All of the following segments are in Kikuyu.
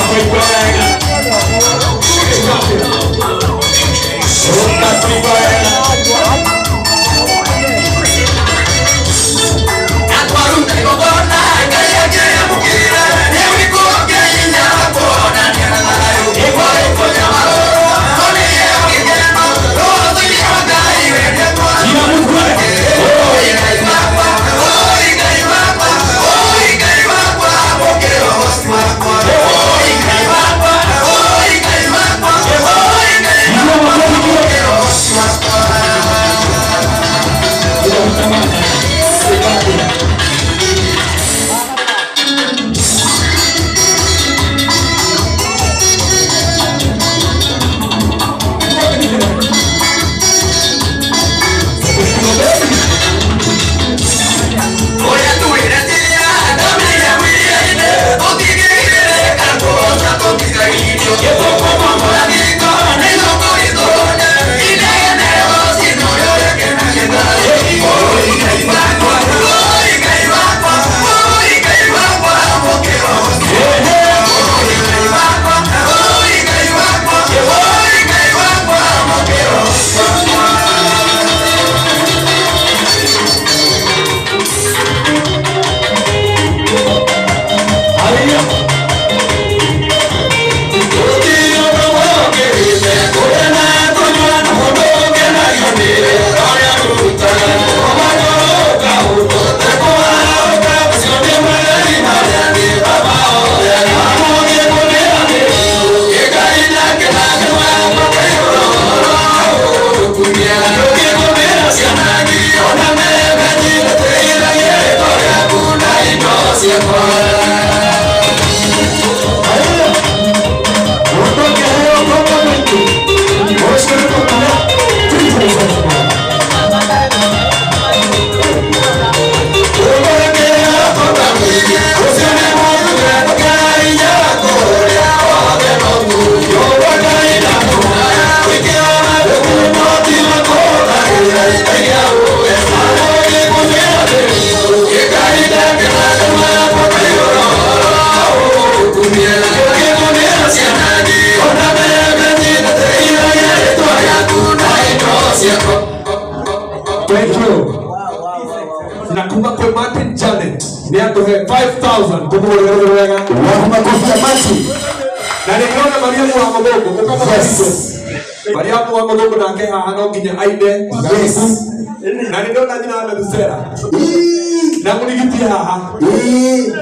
Kũigua wega. Ũka kũigua wega. Kila mtu wewe. Haleluya. Thank you. Na kuma kwĩ Martin Janet nĩ atũhe 5000 tũkũrũgĩrĩre wega. Wapi makofi ya Martin? Na nĩndĩrona Mariamu wa Mũthũngũ ũkama. Yes. Mariamu wa Mũthũngũ nake haha no nginya aine. Yes. Na nĩndĩrona nyina wa Methusela Ii. na mũrigiti haha. Ii.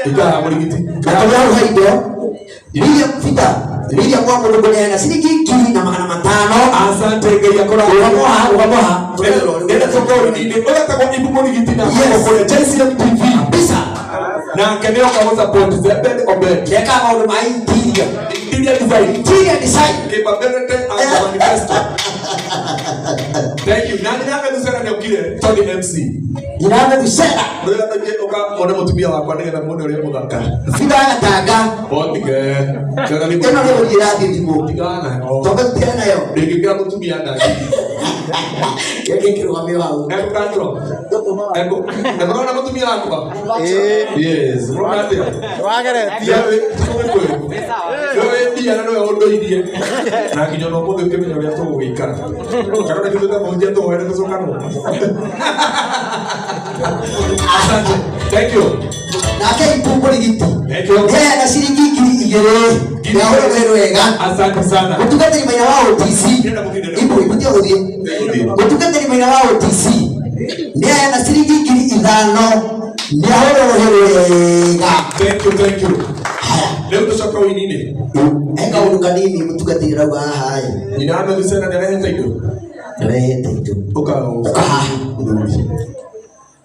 Ikara mũrigiti. Na tũrĩa hau haindo William Peter William wa Mũthũngũ nĩaheana ciringi 1500. Asante, Ngai akora. Rũgamo haha, rũgamo haha. Ndĩrenda tũkorwo-inĩ ũretagwo Ibu Mũrigiti na Yes. kũrĩa JCM TV. Kabisa. Nake nĩoka gũsupport Zebed Obed. Nĩekaga maũndũ ma interior. Interior design. Interior design. Capability and manifesto. Thank you. Nani nake Methusela nĩokire Tony MC. Nyina Methusela. Rĩrĩa tũthiĩ ũka one mũtumia wakwa nĩgetha muone ũrĩa mũthaka. Bida ya Gatanga. Otige. Kĩona nĩ Ĩno nĩ gũthiĩ ĩrathiĩ thimũ. Tigana nayo. Tombe tũtigane nayo. Ndĩngĩkĩra mũtumia ndani. Kĩrĩa kĩrũgamio hau. Ekũkatũro. Ekũ. Na mũrona mũtumia wakwa? Ĩĩ. Yes. Mũrona atĩa? Wageretie. Nĩwe mbia na nĩwe ũndũirie na nginya ona ũmũthĩ ũkĩmenya ũrĩa tũgũgĩikara kana nĩ tũtũte mũhunjia tũhoere tũcokanwo. Asante, thank you. Nake Ibu Mũrigiti. Thank you. Nĩaheana ciringi 2000. Nĩahũrwo wega. Asante sana. Mũtungatĩri maina wa OTC. Ndĩrenda mũthii. Ibu ibu tiga gũthiĩ. Mũtungatĩri maina wa OTC nĩaheana ciringi 5000. Nĩahũrwo wega. Thank you, thank you. Haya. Rĩu tũcoka ũini-inĩ. He kaũndũ kanini mũtungatĩri arauga haha ĩ. Nyina wa Methusela nĩarehete indo. Nĩarehete indo. Ũka. Ũka haha.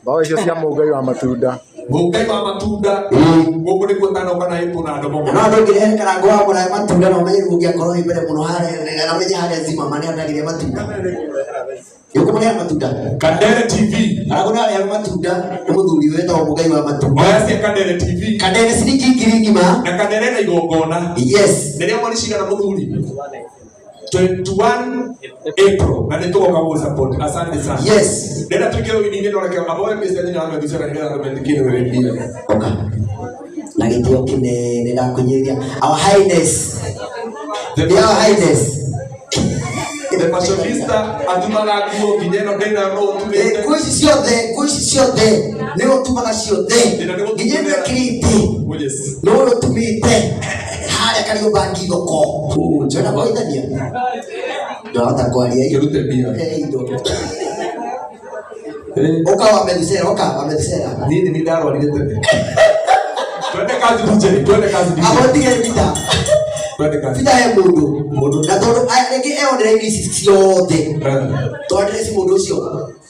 Mbaũ icio cia mũngai wa matunda. Mũngai wa matunda. Ĩĩ. Gũkũ nĩkuo tanoka na ĩpũ na ndomo. Na no ndũngĩrehe karango wa mũrae matunda na ũmenye rĩu ũngĩakorwo wĩ mbere mũno harĩa na ũmenye harĩa Zimmerman nĩandagĩria matunda. Nĩũkũmũrehe matunda. Kandere TV. Karango nĩarehe matunda nĩ mũthuri wĩtagwo mũgai wa matunda. Oya cia Kandere TV. Kandere ciringi 1000 ng'ima. Na Kandere na igongona. Yes. Rĩrĩa mweri cigana mũthuri? 21 April na nĩ tũgoka gũgũ support. Asante sana. Yes. Ndĩrenda tũingĩre ũini-inĩ no reke aboe mbeca nyina wa Methusela nĩgetha andũ metĩkĩre wĩ mbia. Oka. Na gĩtĩo kĩnene ndakũnyĩria our highness. The Our highness. The fashionista atumaga nguo nginya ĩno ndĩna no ũtumĩte. Nguo ici ciothe, nguo ici ciothe nĩwe ũtumaga ciothe, Ĩno nĩ nginya ĩno ĩkĩrĩte Oh, yes. nĩwe ũtumĩte harĩa Kariobangi thoko. Ndĩrenda kũhithania, ndahota kwaria. Kĩrute mbia. Indo. Eh, Ũka wa Methusela, ũka wa Methusela. Niĩ nĩ ndarwarire tene. Twende kazi DJ, twende kazi DJ. Abotige Peter. Twende kazi. Peter he mũndũ. Mũndũ. Na tondũ aya rĩngĩ e online ici ciothe, Eh, tondũ mũndũ ũcio,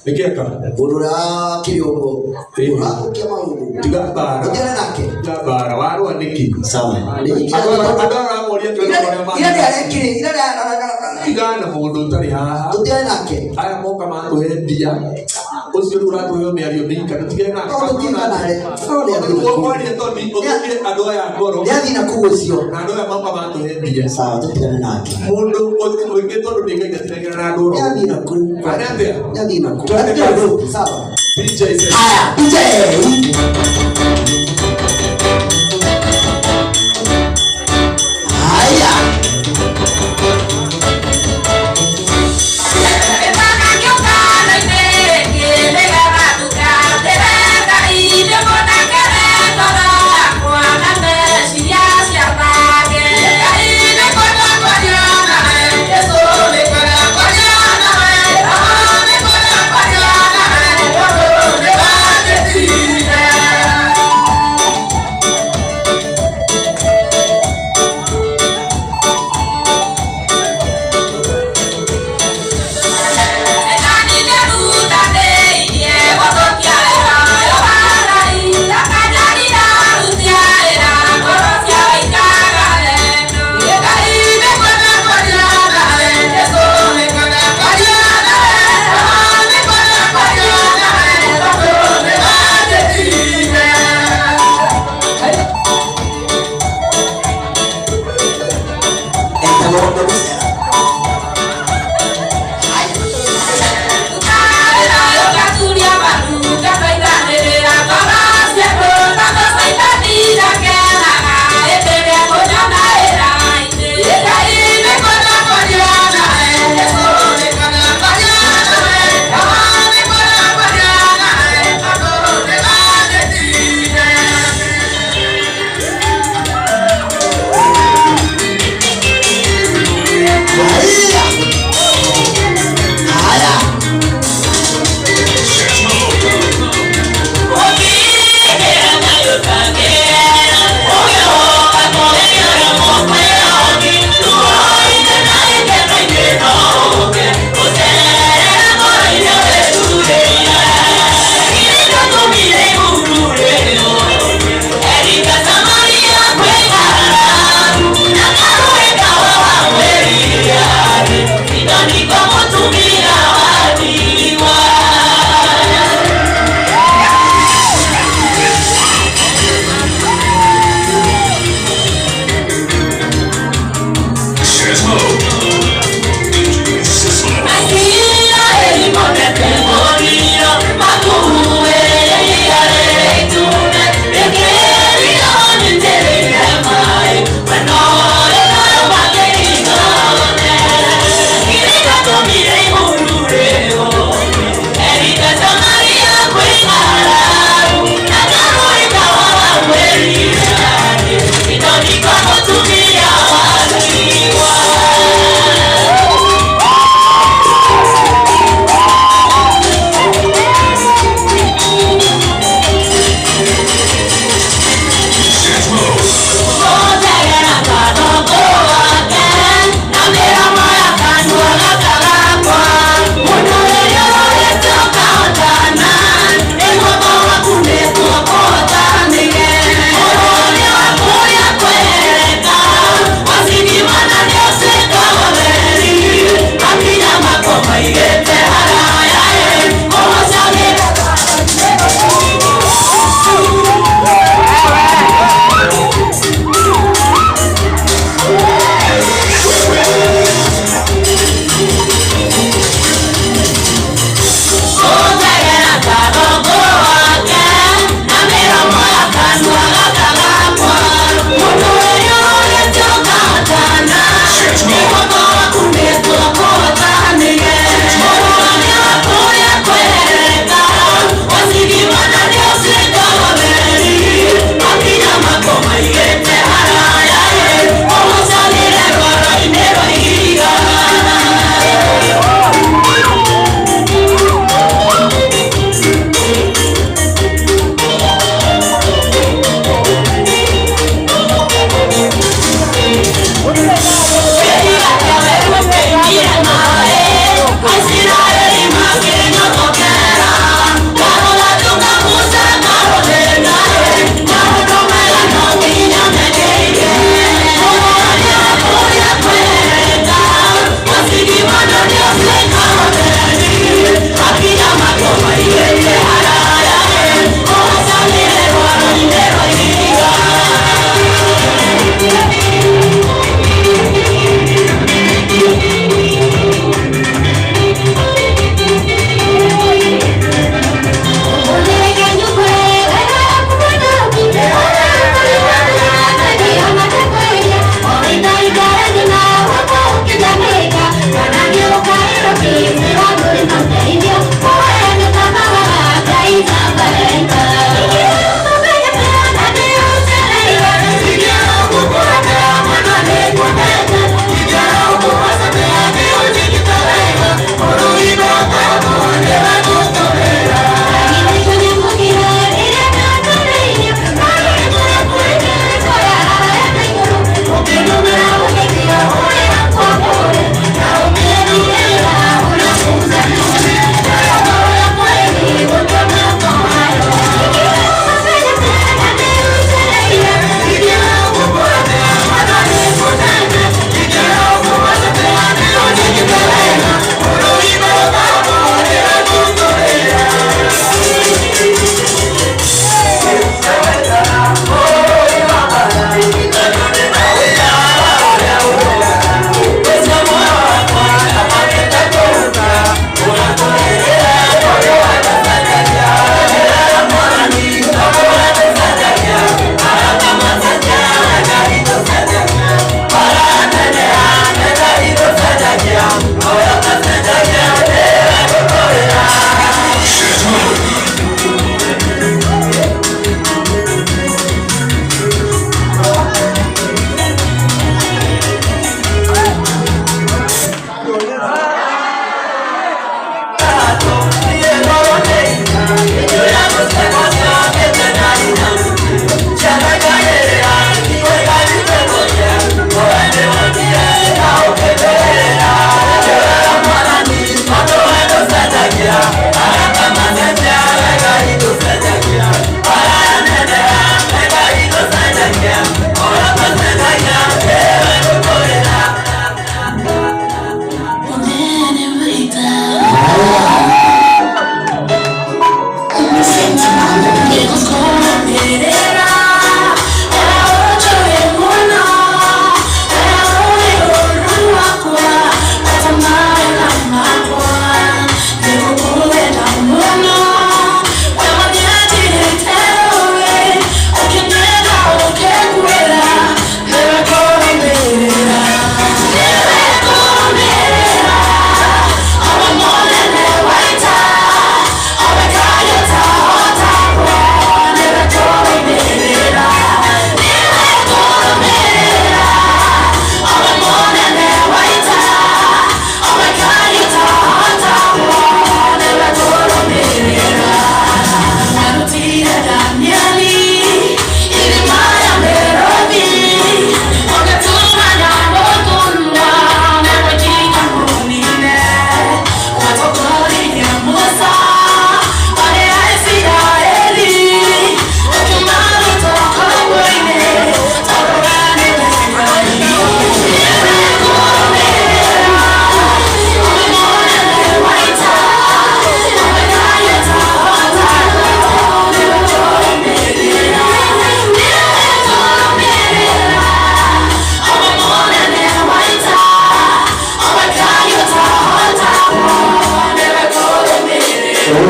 nĩkĩeka? mũndũ ũrĩa akĩrĩ ũguo, Ĩĩ. ũrathũkia maũndũ. Tiga mbara. Ũtigane nake. Tiga mbara, warũa nĩkĩ? Sawa. Andũ aya ũramoria twende ũrĩa Ira ma- nĩ arekire, ira nĩ Tiga na mũndũ ũtarĩ haha. tũtigane nake. Aya moka matũhe mbia, ũcio rĩu ũratũhe mĩario mĩika, tũtigane nake. No, tũtigane nake. No, nĩ athiĩ na kũu. Kwaria tondũ ũthũkie andũ aya ngoro. Nĩ athiĩ na kũu ũcio. Na andũ aya moka matũhe mbia. Sawa, tũtigane nake. Mũndũ ũngĩ tondũ nĩ Ngai ndatinagĩra na andũ Nĩ oro. athiĩ na kũu. Kana atĩa? Nĩ athiĩ na kũu. Twende Athiĩ kazi. na kũu. Sawa. DJ says. Haya, DJ. Haya.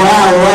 Wow.